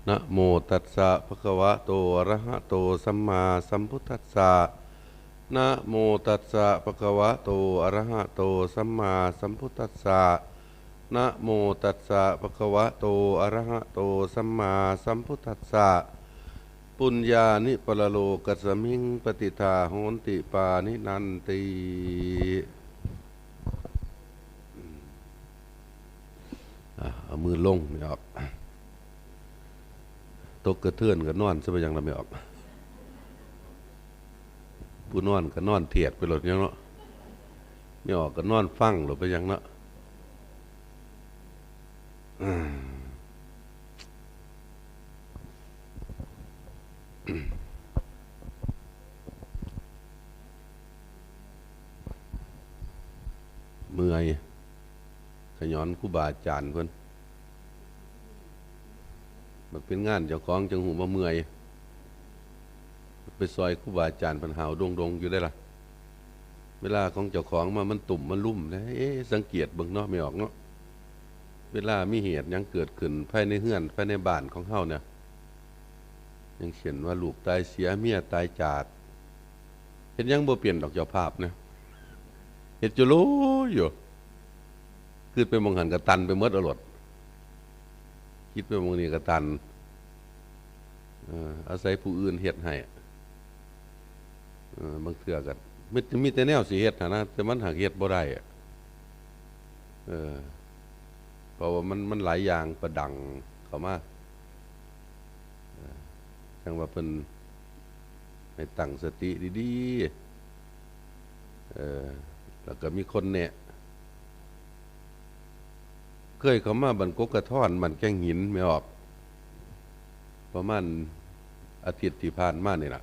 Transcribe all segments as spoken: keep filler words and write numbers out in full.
นะโมตัสสะภะคะวะโตอะระหะโตสัมมาสัมพุทธัสสะ นะโมตัสสะภะคะวะโตอะระหะโตสัมมาสัมพุทธัสสะ นะโมตัสสะภะคะวะโตอะระหะโตสัมมาสัมพุทธัสสะ ปุญญานิปะระโลกัสสมิง ปะติฏฐาโหนติปาณินันติ อ่ะ เอามือลง ไม่ออก ตกกระเทือนก็นอนซะไปยังละไม่ออก ผู้นอนก็นอนเทียดไปโลดยังเนาะ ไม่ออกก็นอนฟังโลดไปยังเนาะ อืม เมื่อย ขย้อนครูบาอาจารย์เพิ่น มันเป็นงานเจ้าของจังหูว่าเมื่อย ไปซอยครูบาอาจารย์เพิ่นหาวดงๆอยู่ได้ล่ะ เวลาของเจ้าของมามันตุ่มมันลุ่มนะ เอ๊ะ สังเกตเบิ่งเนาะ ไม่ออกเนาะ เวลามีเหตุหยังเกิดขึ้นภายในเฮือน ภายในบ้านของเฮาเนี่ย อย่างเช่นว่าลูกตายเสีย เมียตายจาก เฮ็ดหยังบ่เปลี่ยนดอกเจ้าภาพนะ เฮ็ดจุโลอยู่ คิดไปหม่องหั้นก็ตันไปหมดเอาโลด คิดไปหม่องนี้ก็ตัน เออ อาศัยผู้อื่นเฮ็ดให้ เออ บางเทื่อก็มี มีแต่แนวสิเฮ็ดหั้นนะ แต่มันหากเฮ็ดบ่ได้อะ เออ เพราะว่ามัน มันหลายอย่างประดังเข้ามา เออ จั่งว่าเพิ่นให้ตั้งสติดีๆ เออ แล้วก็มีคนแนะ เคยเข้ามาบ้านกกกระท้อน บ้านแก้งหิน ไม่ออก ประมาณอาทิตย์ที่ผ่านมานี่ล่ะ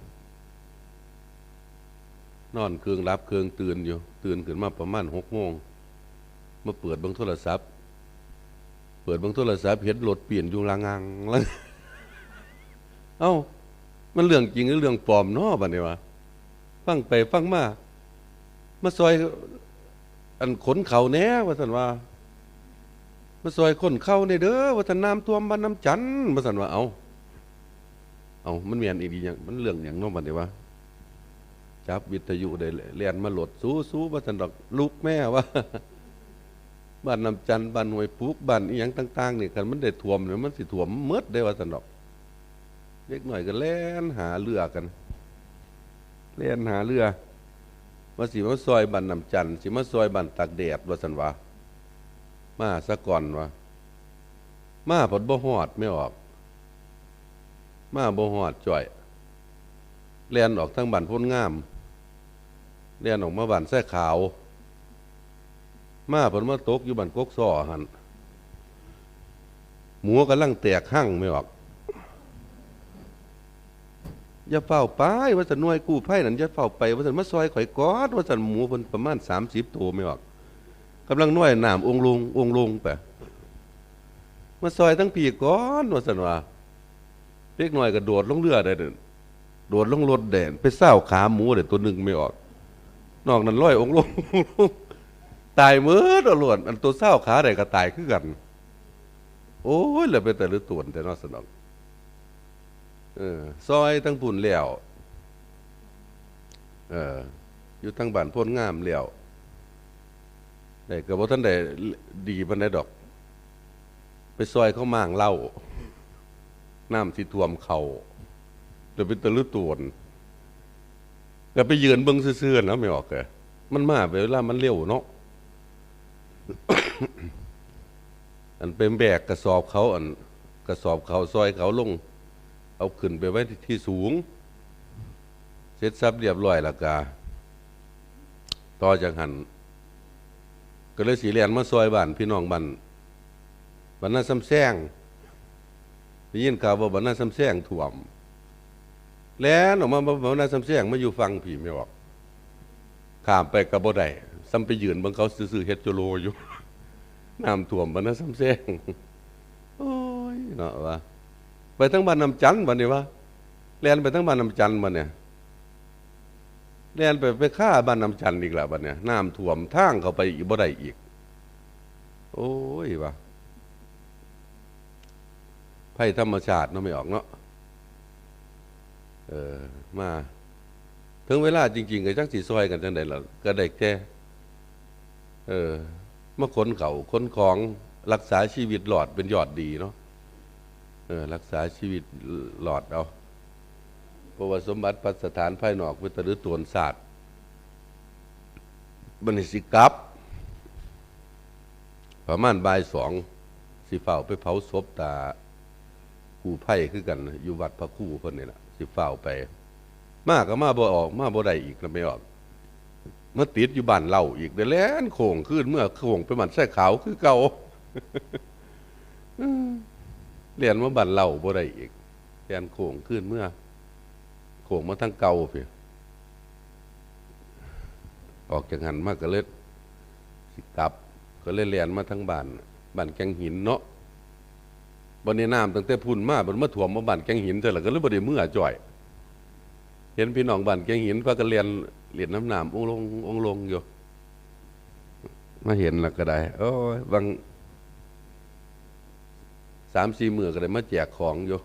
นอนเคิ่งหลับเคิ่งตื่นอยู่ ตื่นขึ้นมาประมาณหกโมง มาเปิดเบิ่งโทรศัพท์ เปิดเบิ่งโทรศัพท์ เห็นรถปีนอยู่ลางงางลาง เอ้า มันเรื่องจริงหรือเรื่องปลอมเนาะ บัดนี้วะ ฟังไปฟังมา มาซอย อันขนเขาแหน่ ว่าซั่นว่า มาซอยขนเขาแหน่เด้อ ว่าซั่น น้ำท่วมบ้านน้ำจันทน์ ว่าซั่นว่า เอ้า เอ้า มันแม่นอีหลีหยัง มันเรื่องหยังเนาะ บัดนี้วะ จับวิทยุได้ แล่นมาโลด สู้ๆ ว่าซั่นดอก ลุกแม่ ว่า บ้านน้ำจันทน์ บ้านห้วยปุก บ้านอีหยังต่างๆ นี่ คันมันได้ท่วมเนี่ย มันสิท่วมหมดเด้ ว่าซั่นดอก เด็กน้อยก็แล่นหาเรือกัน แล่นหาเรือ ว่าสิมาซอยบ้านน้ำจันทน์ สิมาซอยบ้านตากแดด ว่าซั่นวะ มาซะก่อนวะ มาพัดบ่ฮอด ไม่ออก มาบ่ฮอดจ้อย แล่นออกทางบ้านโพนงาม แล่นออกมาบ้านไซขาว มาพัดมาตกอยู่บ้านกกซ้อหั่น หมูกำลังแตกฮั่ง ไม่ออก อย่าเฝ้าไป ว่าซั่น หน่วยกู้ภัยนั่น อย่าเฝ้าไป ว่าซั่น มาซอยข่อยก่อน ว่าซั่น หมูเพิ่นประมาณสามสิบโต ไม่ออก กำลังน้อยน้ำองลง องลงไป มาซอยทั้งพี่ก่อน ว่าซั่นว่า เด็กน้อยก็โดดลงเรือได้เด้อ โดดลงรถได้ ไปซาวขาหมูได้ตัวหนึ่ง ไม่ออก นอกนั้นลอยองลง ตายหมดเอาโลด อันตัวซาวขาได้ก็ตายคือกัน โอ้ย แล้วเป็นตาลือตนแท้เนาะ สนอง เออ ซอยทั้งพุ้นแล้ว เออ อยู่ทางบ้านโพนงามแล้ว ได้ก็บ่ทันได้ดีปานใดดอก ไปซอยเขาม้างเหล้า น้ำสิท่วมเขา แล้วเป็นตาลือตน ก็ไปยืนเบิ่งซื่อๆนะ ไม่ออกแก มันมาเวลามันเร็วเนาะ อันเป็นแบกกระสอบเขา อันกระสอบเขาซอยเขาลง เอาขึ้นไปไว้ที่ ที่สูง เสร็จสับเรียบร้อยแล้วกะ ต่อจากหั้น ก็เลยสิแล่นมาซอยบ้านพี่น้องบ้าน บ้านนาซำแซง ได้ยินข่าวว่าบ้านนาซำแซงท่วม แล่นออกมาบ้านนาซำแซง มาอยู่ฝั่งพี้ ไม่ออก ข้ามไปก็บ่ได้ ซ้ำไปยืนเบิ่งเขาซื่อๆ เฮ็ดโจโลอยู่ น้ำท่วมบ้านนาซำแซง โอ้ย เนาะวะ ไปทางบ้านน้ำจันทน์บัดนี้วะ แล่นไปทางบ้านน้ำจันทน์บัดเนี่ย แล่นไป ไปคาบ้านน้ำจันทน์อีกแล้วบัดเนี่ย น้ำท่วมทางเข้าไปอีกบ่ได้อีก โอ้ย วะ ภัยธรรมชาติเนาะ แม่ออกเนาะ เออ มา ถึงเวลาจริงๆ ก็จักสิซอยกันจั่งใดล่ะ ก็ได้แค่ เออ มาขนเข้าขนของ รักษาชีวิตรอดเป็นยอดดีเนาะ เออ รักษาชีวิตรอดเอา เพราะว่าสมบัติพัสถานภายนอกเป็นตะลือตวนศาสตร์ บัดนี้สิกลับ ประมาณบ่ายสอง สิฟ้าวไปเผาศพตากู้ภัยคือกัน อยู่วัดพระครูเพิ่นนี่ล่ะ สิฟ้าวไป มาก็มาบ่ออก มาบ่ได้อีกนะ แม่ออก มาติดอยู่บ้านเหล้าอีก ได้แล่นโค้งคืนเมือ โค้งไปบ้านไส้ขาวคือเก่า แล่นมาบ้านเหล้าบ่ได้อีก แล่นโค้งคืนเมือ โค้งมาทางเก่าพี้ ออกจากหั้นมาก็เลยสิกลับ ก็เลยแล่นมาทางบ้าน บ้านแก่งหินเนาะ บัดนี้น้ำตั้งแต่พุ้นมา มันมาท่วมมาบ้านแก่งหินเท่านั้น ก็เลยบ่ได้เมือจ้อย เห็นพี่น้องบ้านแก่งหินพากันแล่นเล่นน้ำน้ำองลงองลงอยู่ มาเห็นแล้วก็ได้ โอ้ย บาง สามสี่มื้อก็ได้มาแจกของอยู่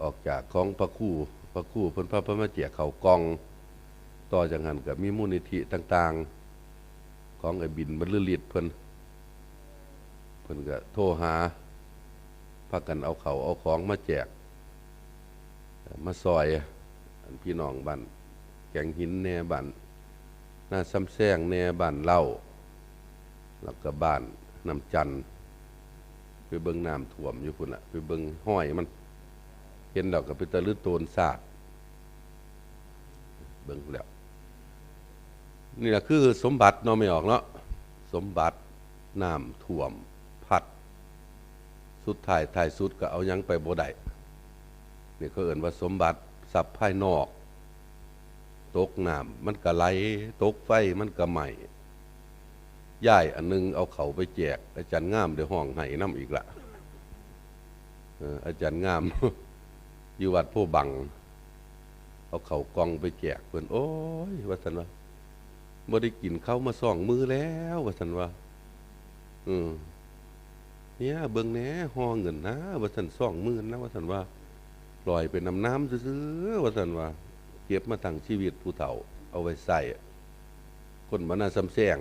ออกจากของพระครู พระครูเพิ่นพาเพิ่นมาแจกข้าวกล่อง ต่อจากนั้นก็มีมูลนิธิต่างๆ ของไอ้บินบรรลือฤทธิ์เพิ่น เพิ่นก็โทรหา พากันเอาข้าวเอาของมาแจก มาซอย อันพี่น้องบ้านแก่งหินแหน่ บ้านนาซำแซงแหน่ บ้านเหล้า แล้วก็บ้านน้ำจันทน์ ไปเบิ่งน้ำท่วมอยู่พุ้นล่ะ ไปเบิ่งฮอยมัน เห็นแล้วก็เป็นตะลือตนซาด เบิ่งแล้ว นี่ล่ะคือสมบัติเนาะ แม่ออกเนาะ สมบัติน้ำท่วมพัด สุดท้ายท้ายสุดก็เอาหยังไปบ่ได้ นี่เขาเอิ้นว่าสมบัติทรัพย์ภายนอก ตกน้ำมันก็ไหล ตกไฟมันก็ไหม้ ยายอันหนึ่งเอาเข้าไปแจก อาจารย์งามได้ฮ้องไห้นำอีกละ เออ อาจารย์งาม อยู่วัดโพธิ์บัง เอาเข้ากล่องไปแจกเพิ่น โอ้ย ว่าซั่นว่า บ่ได้กินข้าวมาสองมื้อแล้ว ว่าซั่นว่า เออ เนี่ย เบิ่งแหน่ ห่อเงินนะ ว่าซั่น สองหมื่นนะ ว่าซั่นว่า ลอยไปนำน้ำซื่อๆ ว่าซั่นว่า เก็บมาทั้งชีวิตผู้เฒ่า เอาไว้ใช้ คนบ้านนาซำแซง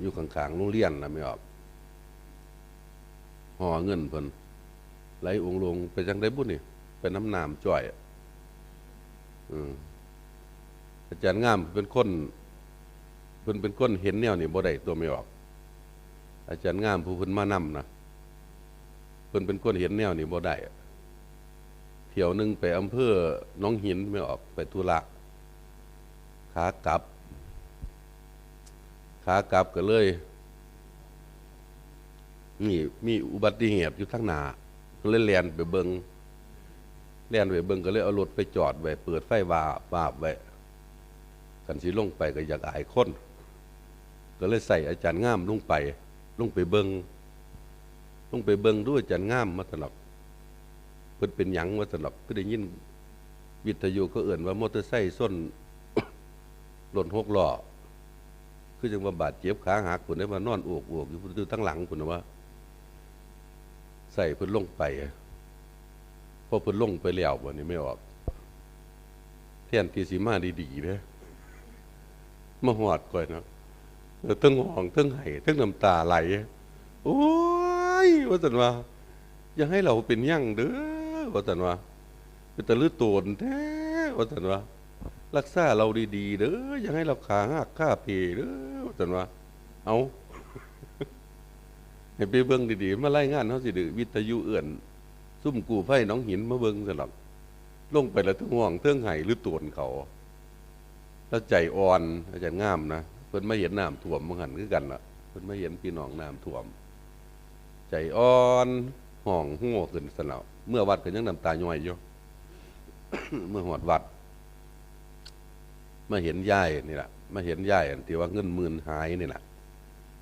อยู่ข้างๆ โรงเรียนน่ะ แม่ออก ห่อเงินเพิ่น ไหลองลงไปจั่งใดบุนี่ ไปนำน้ำจ้อย อืม อาจารย์งามเป็นคน เพิ่นเป็นคนเห็นแนวนี้บ่ได้ตัว แม่ออก อาจารย์งามผู้เพิ่นมานำนะ เพิ่นเป็นคนเห็นแนวนี้บ่ได้ เที่ยวหนึ่งไปอำเภอหนองหิน แม่ออก ไปธุระ ขากลับ ขากลับก็เลย นี่มีอุบัติเหตุอยู่ทางหน้า ก็เลยแล่นไปเบิ่ง แล่นไปเบิ่งก็เลยเอารถไปจอดไว้ เปิดไฟวาบวาบไว้ คันสิลงไปก็อยากอายคน ก็เลยใส่อาจารย์งามลงไป ลงไปเบิ่ง ลงไปเบิ่งดูอาจารย์งาม ว่าซั่นดอก เพิ่นเป็นหยัง ว่าซั่นดอก คือได้ยินวิทยุเขาเอิ้นว่ามอเตอร์ไซค์ชนรถหกล้อ คือจั่งว่าบาดเจ็บขาหักพุ้นเด้ ว่านอนโอกๆ อยู่พุ้น อยู่ทางหลังพุ้นน่ะว่า ใส่เพิ่นลงไป พอเพิ่นลงไปแล้วบัดนี้ แม่ออก แทนที่สิมาดีๆ เด้ มาฮอดข่อยเนาะ เออ เทิงฮ้อง เทิงไห้ เทิงน้ำตาไหล โอ้ย ว่าซั่นว่า อย่าให้เราเป็นหยังเด้อ ว่าซั่นว่า เป็นตะลือโตนแท้ ว่าซั่นว่า รักษาเราดีๆ เด้อ อย่าให้เราขาหักขาเพเด้อ ว่าซั่นว่า เอา ให้ไปเบิ่งดีๆ มารายงานเฮาสิดื้อ วิทยุเอิ้น ซุมกู้ภัยหนองหินมาเบิ่งซั่นดอก ลงไปแล้วเทิงฮ้องเทิงไห้หรือโตนเขา แล้วใจอ่อน อาจารย์งามนะ เพิ่นมาเห็นน้ำท่วมว่าหั่นคือกันล่ะ เพิ่นมาเห็นพี่น้องน้ำท่วม ใจอ่อน ฮ้องโฮขึ้นซั่นแล้ว เมือวัดก็ยังน้ำตาย้อยอยู่ เมือฮอดวัด มาเห็นยายนี่ล่ะ มาเห็นยายอันที่ว่าเงินหมื่นหายนี่ล่ะ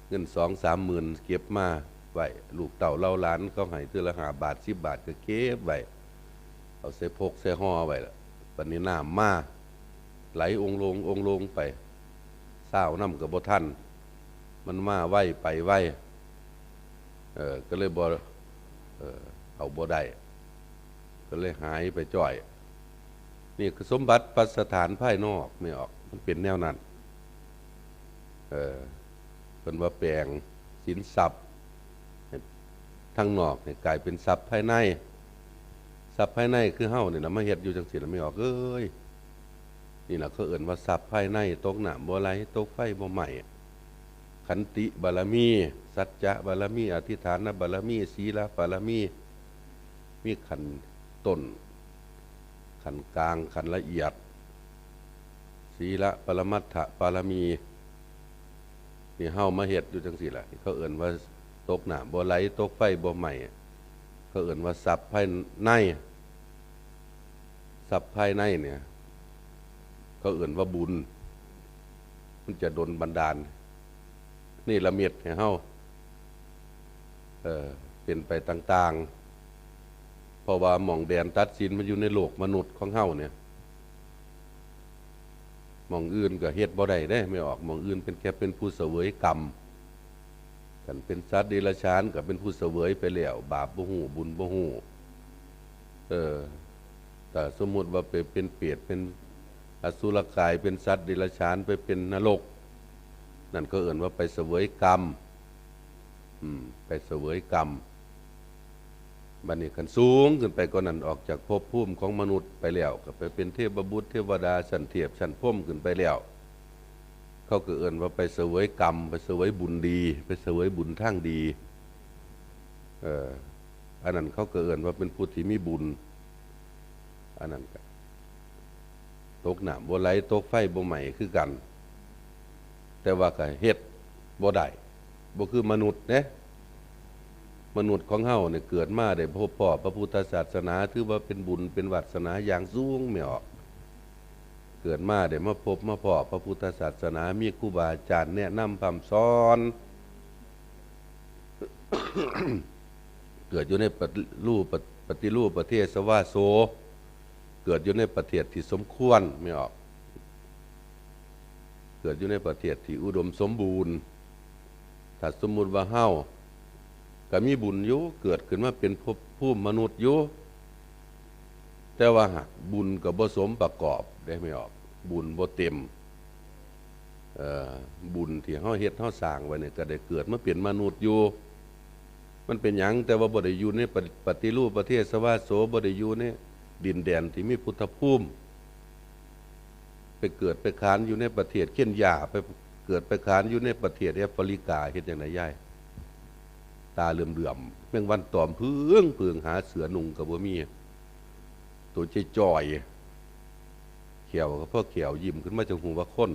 เงินสองสามหมื่นเก็บมาไว้ ลูกเต้าเหล่าหลานเขาให้เทื่อละห้าบาท สิบบาท ก็เก็บไว้ เอาใส่พกใส่ห่อไว้ล่ะ บัดนี้น้ำมา ไหลองลงองลงไป ซาวนำก็บ่ทัน มันมาไวไปไว เออ ก็เลยบ่ เออ เอาบ่ได้ ก็เลยหายไปจ้อย นี่คือสมบัติปัสสถานภายนอก ไม่ออก มันเป็นแนวนั้น เออ เพิ่นว่าแปลงสินทรัพย์ ทางนอกให้กลายเป็นทรัพย์ภายใน ทรัพย์ภายในคือเฮานี่ล่ะ มาเฮ็ดอยู่จังซี่ล่ะ ไม่ออกเอ้ย นี่ล่ะเขาเอิ้นว่าทรัพย์ภายใน ตกน้ำบ่ไหล ตกไฟบ่ไหม้ ขันติบารมี สัจจะบารมี อธิษฐานบารมี ศีลบารมี มีขั้นต้น ขั้นกลาง ขั้นละเอียด ศีลปรมัตถบารมี นี่เฮามาเฮ็ดอยู่จังซี่ล่ะ เขาเอิ้นว่าตกน้ำบ่ไหล ตกไฟบ่ไหม้ เขาเอิ้นว่าทรัพย์ภายใน ทรัพย์ภายในเนี่ย เขาเอิ้นว่าบุญ มันจะดลบันดาล เนรมิตให้เฮา เอ่อ เป็นไปต่างๆ เพราะว่าหม่องแดนตัดสินมันอยู่ในโลกมนุษย์ของเฮาเนี่ย หม่องอื่นก็เฮ็ดบ่ได้เด้ ไม่ออก หม่องอื่นเป็นแค่เป็นผู้เสวยกรรม คันเป็นสัตว์เดรัจฉานก็เป็นผู้เสวยไปแล้ว บาปบ่ฮู้ บุญบ่ฮู้ เออ แต่สมมุติว่าไปเป็นเปรต เป็นอสุรกาย เป็นสัตว์เดรัจฉาน ไปเป็นนรก นั่นเขาเอิ้นว่าไปเสวยกรรม อืม ไปเสวยกรรม บัดนี้คันสูงขึ้นไปกว่านั้น ออกจากภพภูมิของมนุษย์ไปแล้ว ก็ไปเป็นเทพบุตรเทวดาชั้นเทพชั้นพรหมขึ้นไปแล้ว เขาก็เอิ้นว่าไปเสวยกรรม ไปเสวยบุญดี ไปเสวยบุญทางดี เออ อันนั้นเขาก็เอิ้นว่าเป็นผู้ที่มีบุญ อันนั้นก็ ตกน้ำบ่ไหล ตกไฟบ่ไหม้คือกัน แต่ว่าก็เฮ็ดบ่ได้ บ่คือมนุษย์เด้ มนุษย์ของเฮาเนี่ยเกิดมาได้พบพ้อพระพุทธศาสนา ถือว่าเป็นบุญเป็นวาสนาอย่างสูง ไม่ออก เกิดมาได้มาพบมาพ้อพระพุทธศาสนา มีครูบาอาจารย์แนะนำพร่ำสอน เกิดอยู่ในปฏิรูป ปฏิรูปประเทศสวาโส เกิดอยู่ในประเทศที่สมควร ไม่ออก เกิดอยู่ในประเทศที่อุดมสมบูรณ์ ถ้าสมมุติว่าเฮาก็มีบุญอยู่ เกิดขึ้นมาเป็นภพภูมิมนุษย์อยู่ แต่ว่าหากบุญก็บ่สมประกอบเด้ ไม่ออก บุญบ่เต็ม เอ่อ บุญที่เฮาเฮ็ดเฮาสร้างไว้เนี่ยก็ได้เกิดมาเป็นมนุษย์อยู่ มันเป็นหยัง แต่ว่าบ่ได้อยู่ในปฏิ ปฏิรูปประเทศสวาโส บ่ได้อยู่ในดินแดนที่มีพุทธภูมิ ไปเกิดไปขานอยู่ในประเทศเคนยา ไปเกิดไปขานอยู่ในประเทศแอฟริกา เฮ็ดจั่งใดยาย ตาเหลื่อมๆ แมงวันตอมเพิงเพิง หาเสื้อนุ่งก็บ่มี ตัวจ้อยๆ แข้วก็พอแข้วยิ้มขึ้นมาจั่งฮู้ว่าคน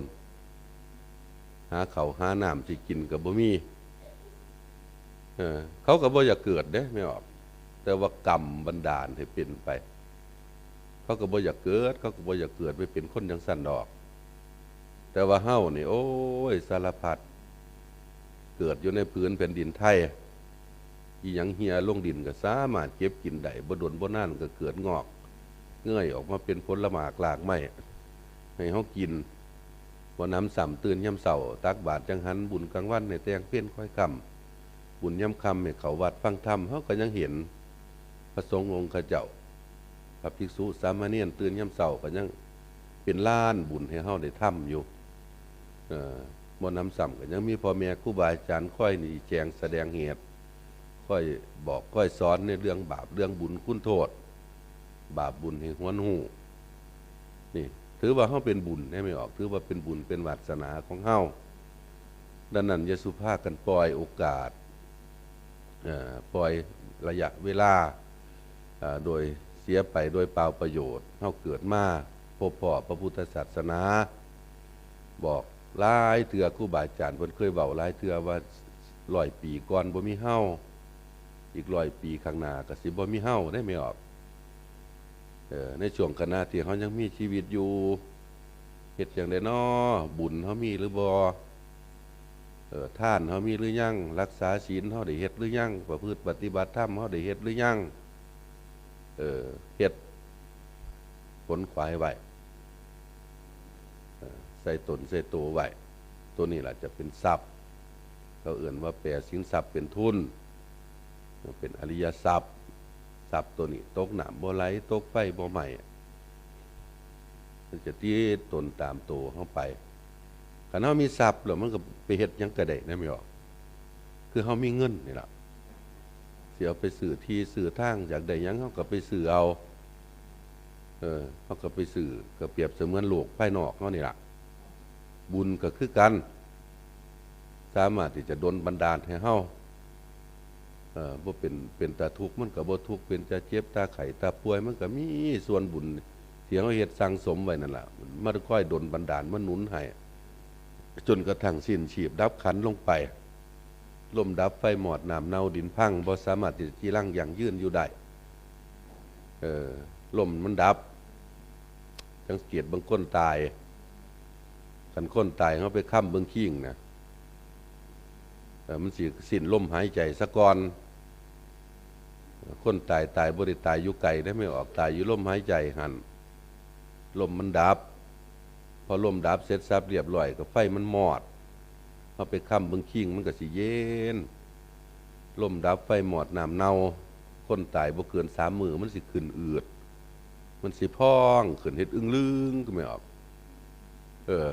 หาข้าวหาน้ำสิกินก็บ่มี เออ เขาก็บ่อยากเกิดเด้ ไม่ออก แต่ว่ากรรมบันดาลให้เป็นไป เขาก็บ่อยากเกิด เขาก็บ่อยากเกิดไปเป็นคนจั่งซั้นดอก แต่ว่าเฮานี่ โอ้ย สารพัด เกิดอยู่ในผืนแผ่นดินไทย อีหยังเหี่ยลงดินก็สามารถเก็บกินได้ บ่ดนบ่นานก็เกิดงอกเงยออกมาเป็นผลหมากรากไม้ให้เฮากิน บ่หนำซ้ำตื่นยามเช้า ตักบาตรจั่งหัน บุญกลางวันให้แต่งเพลคอยค่ำ บุญยามค่ำให้เข้าวัดฟังธรรม เฮาก็ยังเห็นพระสงฆ์องค์เขาเจ้า พระภิกษุสามเณรตื่นยามเช้าก็ยังเป็นลานบุญให้เฮาได้ทำอยู่ เอ่อ บ่หนำซ้ำก็ยังมีพ่อแม่ครูบาอาจารย์คอยหนี้แจงแสดงเหตุ คอยบอกคอยสอนในเรื่องบาปเรื่องบุญคุณโทษ บาปบุญให้หวนฮู้ นี่ ถือว่าเฮาเป็นบุญได้ไหมออก ถือว่าเป็นบุญเป็นวาสนาของเฮา ดังนั้นอย่าสุภาพกันปล่อยโอกาส เอ่อ ปล่อยระยะเวลา เอ่อ โดยเสียไปโดยเปล่าประโยชน์ เฮาเกิดมาพบพ้อพระพุทธศาสนา บอกหลายเทื่อ ครูบาอาจารย์เพิ่นเคยเว้าหลายเทื่อว่าร้อยปีก่อนบ่มีเฮา อีกร้อยปีข้างหน้าก็สิบ่มีเฮาได้ไหมออก เอ่อ ในช่วงขณะที่เฮายังมีชีวิตอยู่ เฮ็ดจั่งใดน้อ บุญเฮามีหรือบ่ เอ่อ ทานเฮามีหรือยัง รักษาศีลเฮาได้เฮ็ดหรือยัง ประพฤติปฏิบัติธรรมเฮาได้เฮ็ดหรือยัง เอ่อ เฮ็ดขนขวายไว้ เอ่อ ใส่ตนใส่ตัวไว้ ตัวนี้ล่ะจะเป็นทรัพย์ เขาเอิ้นว่าแปลสินทรัพย์เป็นทุน เป็นอริยทรัพย์ ทรัพย์ตัวนี้ ตกน้ำบ่ไหล ตกไฟบ่ไหม้ มันจะติดตนตามตัวเฮาไป คันเฮามีทรัพย์แล้วมันก็ไปเฮ็ดหยังก็ได้นะ แม่นบ่ คือเฮามีเงินนี่ล่ะ สิเอาไปซื้อที่ซื้อทาง อยากได้หยังเฮาก็ไปซื้อเอา เออ เฮาก็ไปซื้อ ก็เปรียบเสมือนโลกภายนอกเฮานี่ล่ะ บุญก็คือกัน สามารถที่จะดลบันดาลให้เฮา เอ่อ บ่เป็น เป็นตาทุกข์มันก็บ่ทุกข์ เป็นตาเจ็บตาไข้ตาป่วยมันก็มีส่วนบุญที่เฮาเฮ็ดสั่งสมไว้นั่นล่ะ มันคอยดลบันดาล มันหนุนให้ จนกระทั่งสิ้นชีพดับขันธ์ลงไป ลมดับไฟมอด น้ำเน่าดินพัง บ่สามารถที่จะจีรังยั่งยืนอยู่ได้ เออ ลมมันดับ สังเกตเบิ่งคนตาย คันคนตายเฮาไปค้ำเบิ่งคิงนะ เออ มันสิสิ้นลมหายใจซะก่อน คนตาย ตายบ่ได้ตายอยู่ไกลเด้ แม่นบ่ ตายอยู่ลมหายใจหั่น ลมมันดับ พอลมดับเสร็จสับเรียบร้อยก็ไฟมันมอด เฮาไปค้ำเบิ่งคิงมันก็สิเย็น ลมดับไฟมอด น้ำเน่า คนตายบ่เกินสามมื้อมันสิขึ้นอืด มันสิพองขึ้น เฮ็ดอึ้งลึงก็แม่นบ่ เออ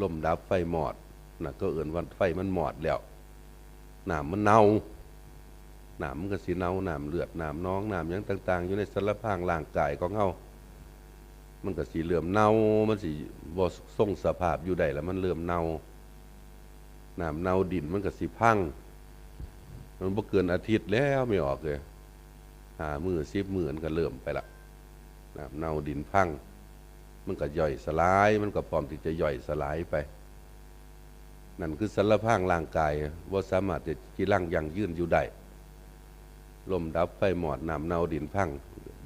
ลมดับไฟมอด น่ะ ก็เอิ้นว่าไฟมันมอดแล้ว น้ำมันเน่า น้ำมันก็สิเน่า น้ำเลือด น้ำหนอง น้ำหยังต่างๆ อยู่ในสารพางร่างกายของเฮา มันก็สิเริ่มเน่า มันสิบ่ทรงสภาพอยู่ได้แล้ว มันเริ่มเน่า น้ำเน่า ดินมันก็สิพัง มันบ่เกินอาทิตย์แล้ว แม่นบ่ ห้ามื้อ สิบมื้อมันก็เริ่มไปละ น้ำเน่า ดินพัง มันก็ย่อยสลาย มันก็พร้อมที่จะย่อยสลายไป นั่นคือสารพางร่างกาย บ่สามารถที่จะจีรังยั่งยืนอยู่ได้ ลมดับไฟมอด น้ำเน่า ดินพัง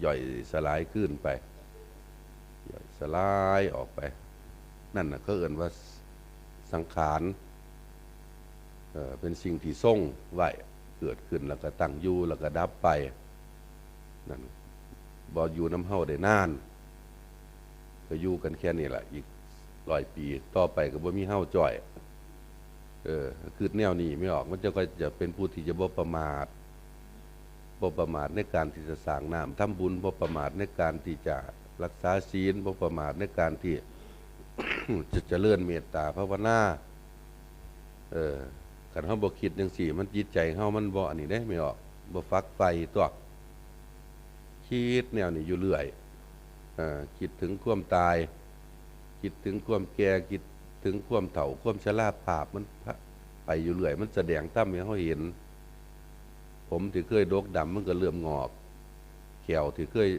ย่อยสลายคืนไป ย่อยสลายออกไป นั่นน่ะเขาเอิ้นว่าสังขาร เอ่อ เป็นสิ่งที่ทรงไว้ เกิดขึ้นแล้วก็ตั้งอยู่ แล้วก็ดับไป นั่น บ่อยู่นำเฮาได้นาน ก็อยู่กันแค่นี้ล่ะ อีกร้อยปีต่อไปก็บ่มีเฮาจ้อย เออ คิดแนวนี้แม่นบ่ มันจะค่อยจะเป็นผู้ที่จะบ่ประมาท บ่ประมาทในการที่จะสร้างน้ำทำบุญ บ่ประมาทในการที่จะรักษาศีล บ่ประมาทในการที่ จะเจริญเมตตาภาวนา เออ คันเฮาบ่คิดจั่งซี้ มันจิตใจเฮามันบ่อันนี้เด้ แม่นบ่ บ่ฝักใฝ่ตั๊ว คิดแนวนี้อยู่เรื่อย เอ่อ คิดถึงความตาย คิดถึงความแก่ คิดถึงความเฒ่า ความชราภาพ มันไปอยู่เรื่อย มันแสดงธรรมให้เฮาเห็น ผมที่เคยดกดำมันก็เริ่มงอก แข้วที่เคย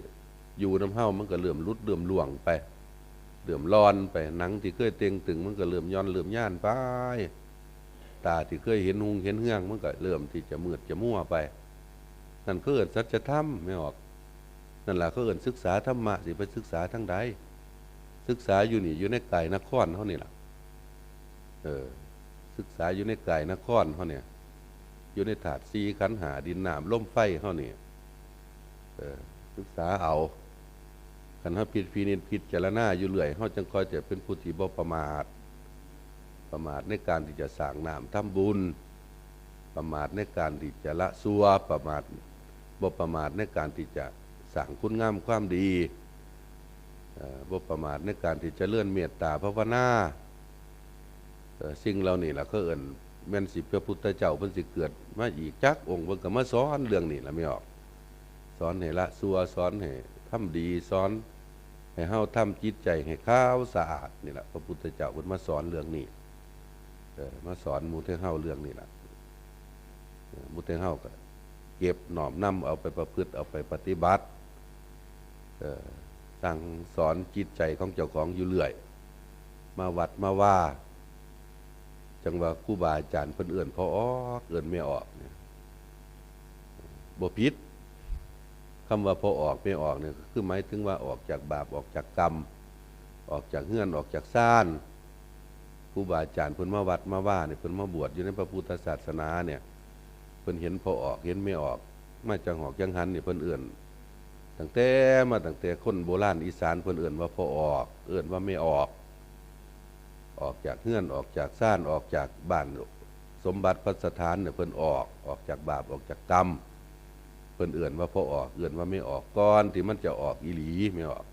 อยู่นำเฮามันก็เริ่มหลุด เริ่มร่วงไป เริ่มหล่อนไป หนังที่เคยเต่งตึงมันก็เริ่มหย่อน เริ่มย่านไป ตาที่เคยเห็นฮุงเห็นเฮืองมันก็เริ่มที่จะมืดจะมัวไป นั่นคือสัจธรรมแม่นบ่ นั่นล่ะเขาเอิ้นศึกษาธรรมะ สิไปศึกษาทางใด ศึกษาอยู่นี่ อยู่ในกายนครเฮานี่ล่ะ เออ ศึกษาอยู่ในกายนครเฮาเนี่ย อยู่ในธาตุสี่ขันธ์ห้า ดินน้ำลมไฟเฮานี่ เออ ศึกษาเอา คันเฮาพิจพินิจพิจารณาอยู่เรื่อย เฮาจั่งค่อยจะเป็นผู้ที่บ่ประมาท ประมาทในการที่จะสร้างน้ำทำบุญ ประมาทในการที่จะละชั่ว ประมาท บ่ประมาทในการที่จะสร้างคุณงามความดี เอ่อ บ่ประมาทในการที่จะเจริญเมตตาภาวนา เอ่อ สิ่งเหล่านี้ล่ะเขาเอิ้น แม่นสิพระพุทธเจ้าเพิ่นสิเกิดมาอีกจักองค์ เพิ่นก็มาสอนเรื่องนี้ล่ะแม่นบ่ สอนให้ละชั่ว สอนให้ทำดี สอนให้เฮาทำจิตใจให้ขาวสะอาดนี่ล่ะ พระพุทธเจ้าเพิ่นมาสอนเรื่องนี้ เออ มาสอนหมู่เฮาเรื่องนี้ล่ะ เออ หมู่เฮาก็เก็บน้อมนำเอาไปประพฤติ เอาไปปฏิบัติ เออ สั่งสอนจิตใจของเจ้าของอยู่เรื่อย มาวัดมาวา จั่งว่าครูบาอาจารย์เพิ่นเอิ้นพ่อออก เอิ้นแม่ออกเนี่ย บ่ผิด คำว่าพ่อออกแม่ออกเนี่ย คือหมายถึงว่าออกจากบาป ออกจากกรรม ออกจากเฮือน ออกจากซาน ครูบาอาจารย์เพิ่นมาวัดมาวาเนี่ย เพิ่นมาบวชอยู่ในพระพุทธศาสนาเนี่ย เพิ่นเห็นพ่อออก เห็นแม่ออก มาจั่งหอกจั่งหันเนี่ย เพิ่นเอิ้น ตั้งแต่ มาตั้งแต่คนโบราณอีสาน เพิ่นเอิ้นว่าพ่อออก เอิ้นว่าแม่ออก ออกจากเฮือน ออกจากซาน ออกจากบ้าน สมบัติพัสถานเนี่ยเพิ่นออก ออกจากบาป ออกจากกรรม เพิ่นเอิ้นว่าพ่อออก เอิ้นว่าแม่ออก ก่อนที่มันจะออกอีหลี แม่ออก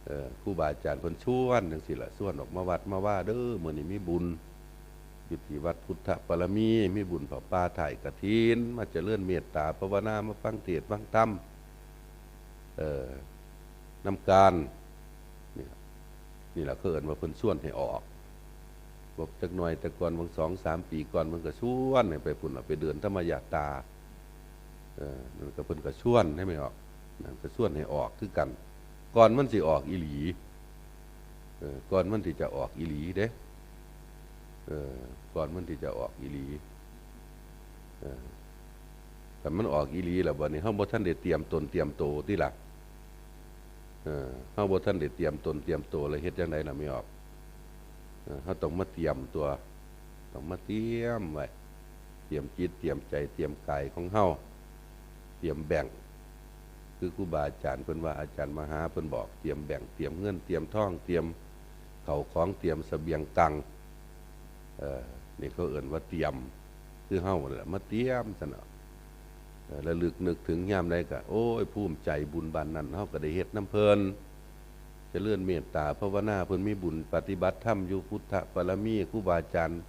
เออ ครูบาอาจารย์เพิ่นชวนจั่งซี้ล่ะ ชวนออกมาวัดมาวาเด้อ มื้อนี้มีบุญ อยู่ที่วัดพุทธปารมี มีบุญผ้าป่าถ่ายกฐิน มาเจริญเมตตาภาวนา มาฟังเทศน์ฟังธรรม เอ่อ นำกัน นี่ล่ะ นี่ล่ะเขาเอิ้นว่าเพิ่นชวนให้ออก บอกจักหน่อย แต่ก่อนบางสองสามปีก่อน เพิ่นก็ชวนให้ไปพุ้นล่ะ ไปเดินธรรมยาตรา เออ นั่นก็เพิ่นก็ชวนให้ไม่ออก นั่นก็ชวนให้ออกคือกัน ก่อนมันสิออกอีหลี เออ ก่อนมันที่จะออกอีหลีเด้ เออ ก่อนมันที่จะออกอีหลี เออ คันมันออกอีหลีแล้วบัดนี้ เฮาบ่ทันได้เตรียมตนเตรียมโตติล่ะ เออ เฮาบ่ทันได้เตรียมตนเตรียมโต แล้วเฮ็ดจั่งใดล่ะไม่ออก เออ เฮาต้องมาเตรียมตัว ต้องมาเตรียมไว้ เตรียมจิต เตรียมใจ เตรียมกายของเฮา เตรียมแบงก์ คือครูบาอาจารย์เพิ่นว่า อาจารย์มหาเพิ่นบอก เตรียมแบงก์ เตรียมเงิน เตรียมทอง เตรียมเข้าของ เตรียมเสบียงกลาง เอ่อ นี่เขาเอิ้นว่าเตรียม คือเฮานั่นแหละมาเตรียมซั่นน่ะ เอ่อ ระลึกนึกถึงยามใดก็ โอ้ย ภูมิใจบุญบ้านนั้น เฮาก็ได้เฮ็ดนำเพิ่น เจริญเมตตาภาวนา เพิ่นมีบุญปฏิบัติธรรมอยู่พุทธปารมี ครูบาอาจารย์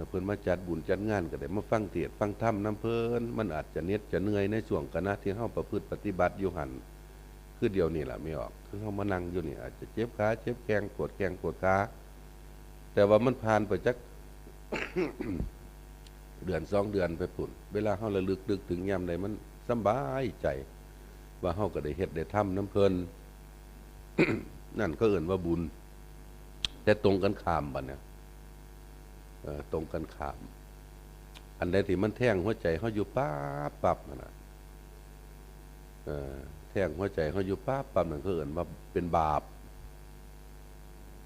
เพิ่นมาจัดบุญจัดงาน ก็ได้มาฟังเทศน์ฟังธรรมนำเพิ่น มันอาจจะเหน็ดจะเหนื่อยในช่วงขณะที่เฮาประพฤติปฏิบัติอยู่หั่น คือเดี๋ยวนี้ล่ะไม่ออก คือเฮามานั่งอยู่นี่ อาจจะเจ็บขาเจ็บแข้ง ปวดแข้งปวดขา แต่ว่ามันผ่านไปจัก เดือนสองเดือนไปพุ้น เวลาเฮาระลึกนึกถึงยามใด มันสำบายใจ ว่าเฮาก็ได้เฮ็ดได้ทำนำเพิ่น นั่นเขาเอิ้นว่าบุญ แต่ตรงกันข้ามบัดเนี่ย เอ่อ ตรงกันข้าม อันใดที่มันแทงหัวใจเฮาอยู่ปั๊บปั๊บนั่นน่ะ เอ่อ แทงหัวใจเฮาอยู่ปั๊บปั๊บนั่นเขาเอิ้นว่าเป็นบาป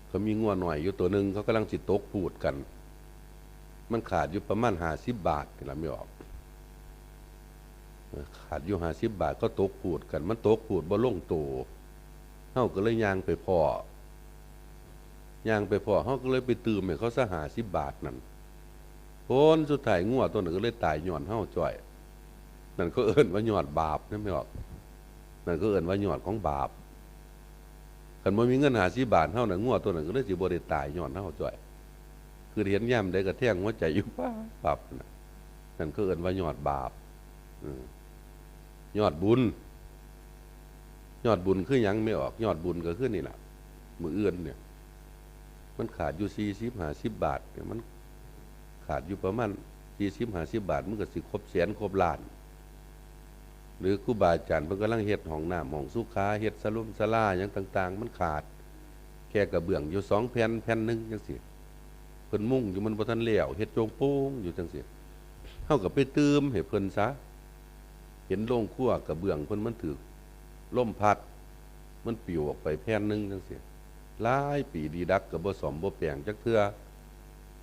เขามีงัวน้อยอยู่ตัวหนึ่ง เขากำลังสิตกพูดกัน มันขาดอยู่ประมาณห้าสิบบาทนี่ล่ะไม่ออก เอ่อ ขาดอยู่ห้าสิบบาท เขาตกพูดกัน มันตกพูดบ่ลงโต เฮาก็เลยย่างไปพ้อ ย่างไปพ้อ เฮาก็เลยไปตื่มให้เขาซะห้าสิบบาทนั่น ผลสุดท้ายงัวตัวนั้นก็เลยตายย้อนเฮาจ้อย นั่นเขาเอิ้นว่ายอดบาปนะไม่ออก นั่นเขาเอิ้นว่ายอดของบาป คันบ่มีเงินห้าสิบบาทเฮาน่ะ งัวตัวนั้นก็เลยสิบ่ได้ตายย้อนเฮาจ้อย คือเห็นยามใดก็แทงหัวใจอยู่ปั๊บปั๊บน่ะ นั่นเขาเอิ้นว่ายอดบาป อืม ยอดบุญ ยอดบุญคือหยังไม่ออก ยอดบุญก็คือนี่ล่ะ มื้ออื่นเนี่ย มันขาดอยู่สี่สิบห้าสิบบาทเนี่ย มันขาดอยู่ประมาณสี่สิบห้าสิบบาท มันก็สิครบแสนครบล้าน หรือครูบาอาจารย์เพิ่นกำลังเฮ็ดห้องน้ำห้องสุขา เฮ็ดศาลงศาลาหยังต่างๆ มันขาด แค่กระเบื้องอยู่สองแผ่น แผ่นหนึ่งจั่งซี้ เพิ่นมุงอยู่มันบ่ทันแล้ว เฮ็ดโจ่งโป่งอยู่จั่งซี้ เฮาก็ไปตื่มให้เพิ่นซะ เห็นโรงครัวกระเบื้องเพิ่นมันถูกลมพัด มันปลิวออกไปแผ่นหนึ่งจั่งซี้ หลายปีดีดักก็บ่ซ่อมบ่แปลงจักเทื่อ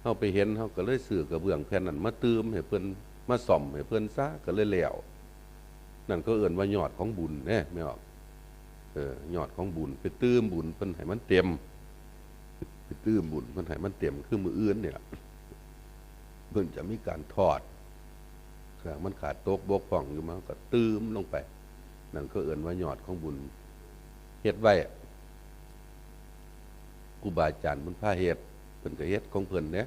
เฮาไปเห็น เฮาก็เลยซื้อกระเบื้องแผ่นนั้นมาตื่มให้เพิ่น มาซ่อมให้เพิ่นซะ ก็เลยแล้ว นั่นเขาเอิ้นว่ายอดของบุญเด้ แม่นบ่ เออ ยอดของบุญ ไปตื่มบุญเพิ่นให้มันเต็ม ไปตื่มบุญเพิ่นให้มันเต็ม คือมื้ออื่นนี่ล่ะ เพิ่นจะมีการทอด เครื่องมันขาดตกบกพร่องอยู่ มันก็ตื่มลงไป นั่นเขาเอิ้นว่ายอดของบุญ เฮ็ดไว้ ครูบาอาจารย์เพิ่นพาเฮ็ด เพิ่นก็เฮ็ดของเพิ่นเด้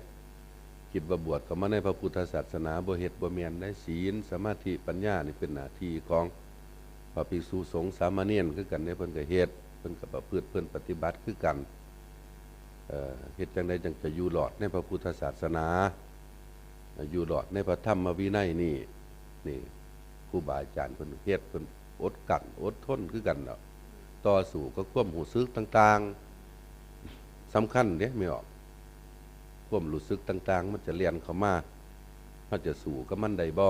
คิดว่าบวชเข้ามาในพระพุทธศาสนา บ่เฮ็ดบ่แม่นเด้ ศีล สมาธิ ปัญญานี่เป็นหน้าที่ของพระภิกษุสงฆ์สามเณรคือกันเด้ เพิ่นก็เฮ็ด เพิ่นก็ประพฤติ เพิ่นปฏิบัติคือกัน เอ่อ เฮ็ดจั่งใดจั่งจะอยู่รอดในพระพุทธศาสนา อยู่รอดในพระธรรมวินัยนี่ นี่ ครูบาอาจารย์เพิ่นเฮ็ด เพิ่นอดกลั้นอดทนคือกันเนาะ ต่อสู้กับความรู้สึกต่างๆ สำคัญเด้ แม่นบ่ ความรู้สึกต่างๆ มันจะแล่นเข้ามา เฮาจะสู้กับมันได้บ่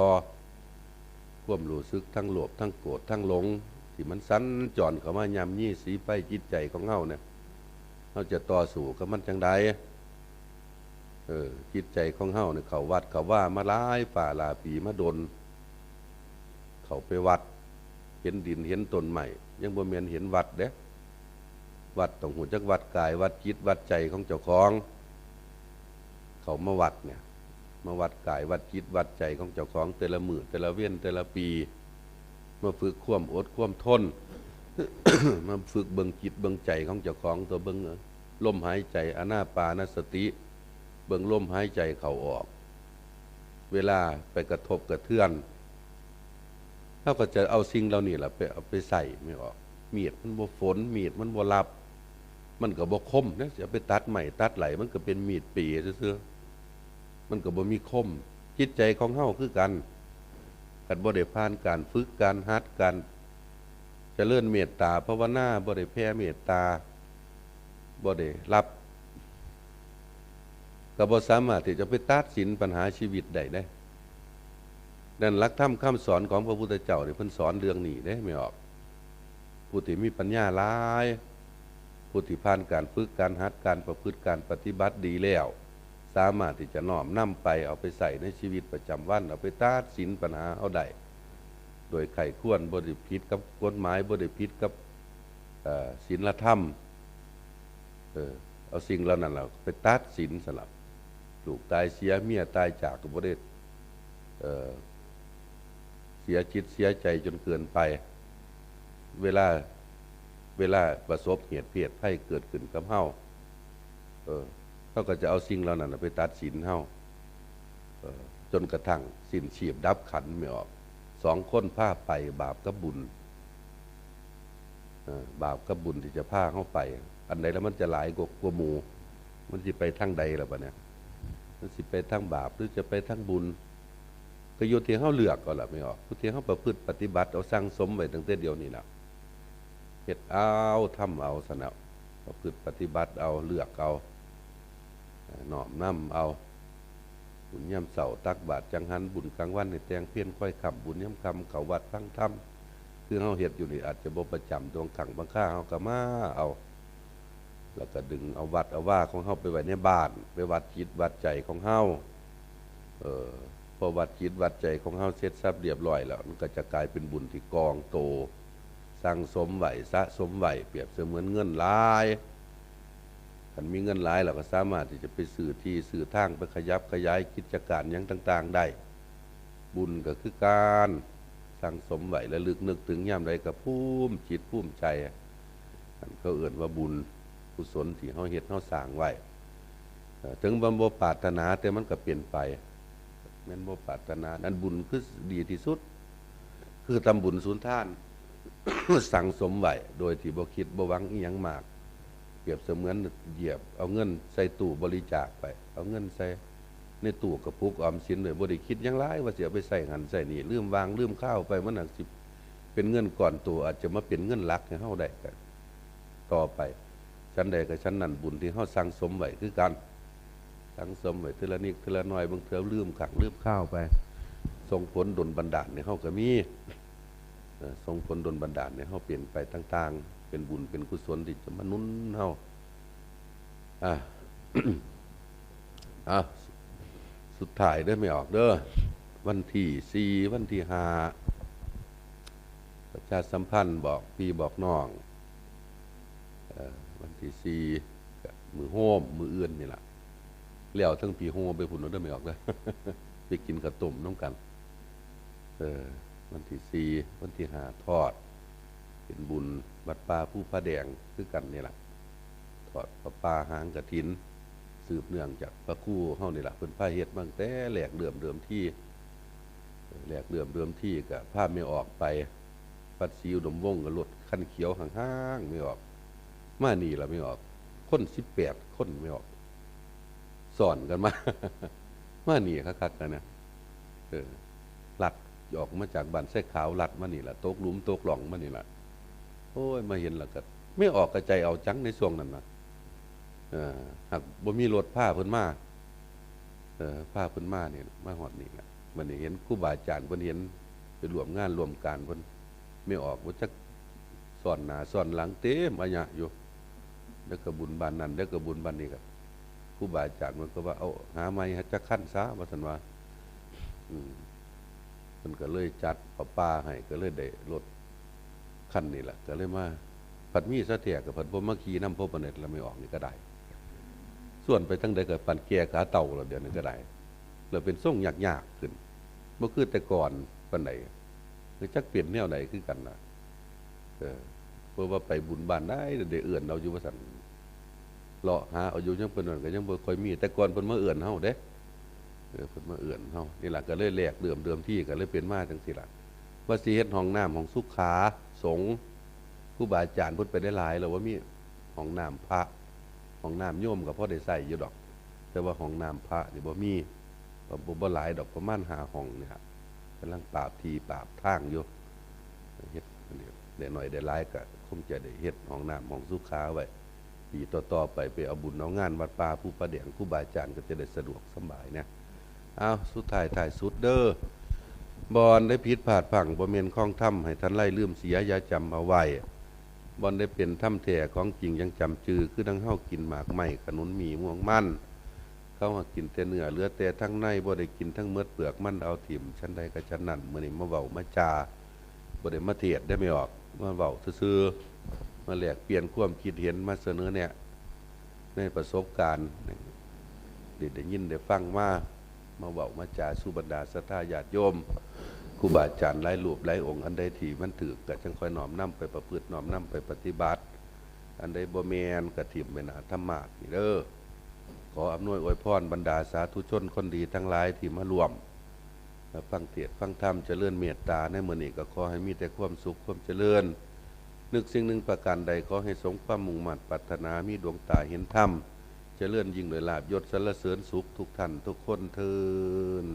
ความรู้สึกทั้งโลภ ทั้งโกรธ ทั้งหลง ที่มันสัญจรเข้ามาย่ำยีสีไฟจิตใจของเฮาเนี่ย เฮาจะต่อสู้กับมันจั่งใด เออ จิตใจของเฮาเนี่ย เข้าวัดเข้าวามาหลายฟ้าหลายปีมาดน เข้าไปวัด เห็นดินเห็นต้นไม้ ยังบ่แม่นเห็นวัดเด้ วัดต้องฮู้จักวัดกาย วัดจิต วัดใจของเจ้าของ เข้ามาวัดเนี่ย มาวัดกายวัดจิตวัดใจของเจ้าของแต่ละมื้อแต่ละเว็นแต่ละปี มาฝึกความอดความทน มาฝึกเบิ่งจิตเบิ่งใจของเจ้าของ ตัวเบิ่งลมหายใจอานาปานสติ เบิ่งลมหายใจเข้าออก เวลาไปกระทบกระเทือน เราก็จะเอาสิ่งเหล่านี้ล่ะไปเอาไปใส่ไม่ออก มีดมันบ่ฝน มีดมันบ่ลับ มันก็บ่คมนะ จะไปตัดไม้ตัดไหล มันก็เป็นมีดเป๋ซื่อๆ มันก็บ่มีคม จิตใจของเฮาคือกัน คันบ่ได้ผ่านการฝึก การหัด การเจริญเมตตาภาวนา บ่ได้แผ่เมตตา บ่ได้รับ ก็บ่สามารถที่จะไปตัดสินปัญหาชีวิตได้เด้ นั่นหลักธรรมคำสอนของพระพุทธเจ้านี่ เพิ่นสอนเรื่องนี้เด้ ไม่ออก ผู้ที่มีปัญญาหลาย ผู้ที่ผ่านการฝึก การหัด การประพฤติ การปฏิบัติดีแล้ว สามารถที่จะน้อมนำไป เอาไปใส่ในชีวิตประจำวัน เอาไปตัดสินปัญหาเฮาได้ โดยใคร่ครวญ บ่ได้ผิดกับกฎหมาย บ่ได้ผิดกับ เอ่อ ศีลธรรม เออ เอาสิ่งเหล่านั้นล่ะไปตัดสินซะละ ลูกตายเสีย เมียตายจาก ก็บ่ได้ เอ่อ เสียจิตเสียใจจนเกินไป เวลา เวลาประสบเหตุเพศภัยเกิดขึ้นกับเฮา เออ เฮาก็จะเอาสิ่งเหล่านั้นน่ะไปตัดสินเฮา เออ จนกระทั่งสิ้นชีพดับขันธ์ไม่ออก สองคนพาไป บาปกับบุญ เออ บาปกับบุญที่จะพาเฮาไป อันใดแล้วมันจะหลายกว่า กว่าหมู่ มันสิไปทางใดล่ะบัดเนี้ย มันสิไปทางบาปหรือจะไปทางบุญ ก็อยู่ที่เฮาเลือกเอาล่ะไม่ออก ผู้ที่เฮาประพฤติปฏิบัติเอาสั่งสมไว้ตั้งแต่เดี๋ยวนี้ล่ะ เฮ็ดเอา ทำเอาซะแล้ว ประพฤติปฏิบัติเอา เลือกเอา เอ่อ น้อมนำเอา บุญยามเช้าตักบาตรจังหัน บุญกลางวันนี่แต่งเพลค่อยค่ำ บุญยามค่ำเข้าวัดฟังธรรม คือเฮาเฮ็ดอยู่นี่อาจจะบ่ประจำ ดวงขังบางคาเฮาก็มาเอา แล้วก็ดึงเอาวัดเอาว่าของเฮาไปไว้ในบ้าน ไปวัดจิตวัดใจของเฮา เออ พอวัดจิตวัดใจของเฮาเสร็จสับเรียบร้อยแล้ว มันก็จะกลายเป็นบุญที่กองโต สั่งสมไว้ สะสมไว้ เปรียบเสมือนเงินหลาย คันมีเงินหลาย เราก็สามารถที่จะไปซื้อที่ซื้อทาง ไปขยับขยายกิจการหยังต่างๆ ได้ บุญก็คือการสั่งสมไว้ ระลึกนึกถึงยามใดก็ภูมิจิตภูมิใจ อันเขาเอิ้นว่าบุญกุศลที่เฮาเฮ็ดเฮาสร้างไว้ เอ่อ ถึงมันบ่ปรารถนา แต่มันก็เป็นไป แม่นบ่ปรารถนา อันบุญคือดีที่สุด คือทำบุญสุนทาน สั่งสมไว้ โดยที่บ่คิดบ่หวังอิหยังมาก เปรียบเสมือนเหยียบเอาเงินใส่ตู้บริจาคไป เอาเงินใส่ในตู้กระปุกออมสินไว้ บ่ได้คิดหยังหลายว่าสิเอาไปใส่หั้นใส่นี่ ลืมวางลืมคาวไป มันอาจสิเป็นเงินก้อนโต อาจจะมาเป็นเงินหลักให้เฮาได้ก็ต่อไป ฉันใดก็ฉันนั้น บุญที่เฮาสั่งสมไว้คือกัน สั่งสมไว้ทีละนิดทีละหน่อย บางเทื่อลืมครั้งลืมคราวไป ส่งผลดลบันดาลให้เฮาก็มี เอ่อ ส่งผลดลบันดาลให้เฮาเปลี่ยนไปต่างๆ เป็นบุญเป็นกุศลที่จะมาหนุนเฮา อ่ะ อ่ะ สุดท้ายเด้อ ไม่ออกเด้อ วันที่สี่ วันที่ห้า ประชาสัมพันธ์บอกพี่บอกน้อง เอ่อ วันที่สี่ ก็มื้อโฮม มื้ออื่นนี่ล่ะ แล้วทั้งพี่โฮมไปพุ่นเด้อ ไม่ออกเด้อ ไปกินข้าวต้มนำกัน เออ วันที่สี่ วันที่ห้า ทอด เป็นบุญวัดป่าภูผาแดงคือกันนี่ล่ะ ทอดผ้าป่าหางกฐิน สืบเนื่องจากพระครูเฮานี่ล่ะ เพิ่นพาเฮ็ดมาตั้งแต่แรกเริ่มเดิมที แรกเริ่มเดิมทีก็พาแม่ออกไป วัดศรีอุดมวงศ์ ก็รถคันเขียวห้างๆ ไม่ออก มานี่ล่ะไม่ออก คนสิบแปดคนไม่ออก ซ้อนกันมา มานี่คักๆ กันนะ เออ ลัดออกมาจากบ้านไส้ขาว ลัดมานี่ล่ะ ตกหลุมตกหล่องมานี่ล่ะ โอ้ย มาเห็นแล้วก็ไม่ออก กระใจเอาจังในช่วงนั้นนะ เออ หากบ่มีรถพาเพิ่นมา เออ พาเพิ่นมานี่ มาฮอดนี่ล่ะ บัดนี้เห็นครูบาอาจารย์เพิ่นเห็น ไปร่วมงานร่วมการเพิ่น ไม่ออก บ่จักซ้อนหน้าซ้อนหลัง เต็มอะหยะอยู่ เดี๋ยวก็บุญบ้านนั่น เดี๋ยวก็บุญบ้านนี่ ก็ครูบาอาจารย์เพิ่นก็ว่า เอาหาใหม่จักคันซะ ว่าซั่นว่า อืม เพิ่นก็เลยจัดผ้าป่าให้ ก็เลยได้รถคันนี้ล่ะ ก็เลยมา ผัดมีซะแท้ก็ผัดบ่มาขี่นำ พบปะเน็ตแล้วไม่ออกนี่ก็ได้ ส่วนไปทางใดก็ปั่นแก่ขาเต่าแล้ว เดี๋ยวนี้ก็ได้ แล้วเป็นทรงยากๆขึ้น บ่คือแต่ก่อนปานใด คือจักเป็นแนวใดคือกันล่ะ เออ เพราะว่าไปบุญบ้านใดได้เอิ้นเอาอยู่ว่าซั่น เลาะหาเอาอยู่ ยังเพิ่นนั่นก็ยังบ่ค่อยมี แต่ก่อนเพิ่นมาเอิ้นเฮาเด้ เออ เพิ่นมาเอิ้นเฮา นี่ล่ะก็เลยแลกเริ่มเดิมทีก็เลยเป็นมาจั่งซี้ล่ะ ว่าสิเฮ็ดห้องน้ำห้องสุขาสงฆ์ ครูบาอาจารย์เพิ่นไปได้หลายแล้ว ว่ามีห้องน้ำพระ ห้องน้ำโยมก็พอได้ใช้อยู่ดอก แต่ว่าห้องน้ำพระนี่บ่มี ก็บ่ บ่หลายดอก ประมาณห้าห้องนี่ล่ะ กำลังปราบที่ปราบทางอยู่ เฮ็ดได้หน่อยได้หลายก็คงจะได้เฮ็ดห้องน้ำห้องสุขาไว้ ปีต่อๆไป ไปเอาบุญเอางานวัดป่าภูผาแดง ครูบาอาจารย์ก็จะได้สะดวกสบายนะ อ้าว สุดท้ายท้ายสุดเด้อ บ่อนได้ผิดพลาดพลั้ง บ่แม่นของธรรม ให้ท่านไล่ลืมเสีย อย่าจำเอาไว้ บ่อนได้เป็นธรรมแท้ของจริง ยังจำจื่อ คือดังเฮากินหมากไม้ ขนุนหมีม่วงมัน เขาหากินแต่เนื้อ เหลือแต่ทั้งใน บ่ได้กินทั้งหมดเปลือกมัน เอาถิ่ม ฉันใดก็ฉันนั้น มื้อนี้มาเว้ามาจา บ่ได้มาเทศน์ได้ แม่ออก มาเว้าซื่อๆ มาแลกเปลี่ยนความคิดเห็น มาเสนอแนะ ในประสบการณ์ ได้ ได้ยินได้ฟังมา มาเว้ามาจาสู่บรรดาศรัทธาญาติโยม ครูบาอาจารย์หลายรูปหลายองค์ อันใดที่มันถูกก็จั่งค่อยน้อมนำไปประพฤติ น้อมนำไปปฏิบัติ อันใดบ่แม่นก็ถิ่มไว้หน้าธรรมาสน์นี่เด้อ ขออำนวยอวยพรบรรดาสาธุชนคนดีทั้งหลายที่มาร่วม และฟังเทศน์ฟังธรรม เจริญเมตตาในมื้อนี้ ก็ขอให้มีแต่ความสุขความเจริญ นึกสิ่งหนึ่งประการใด ขอให้สมความมุ่งมั่นปรารถนา มีดวงตาเห็นธรรม เจริญยิ่งด้วยลาภยศสรรเสริญสุขทุกท่านทุกคนเทอญ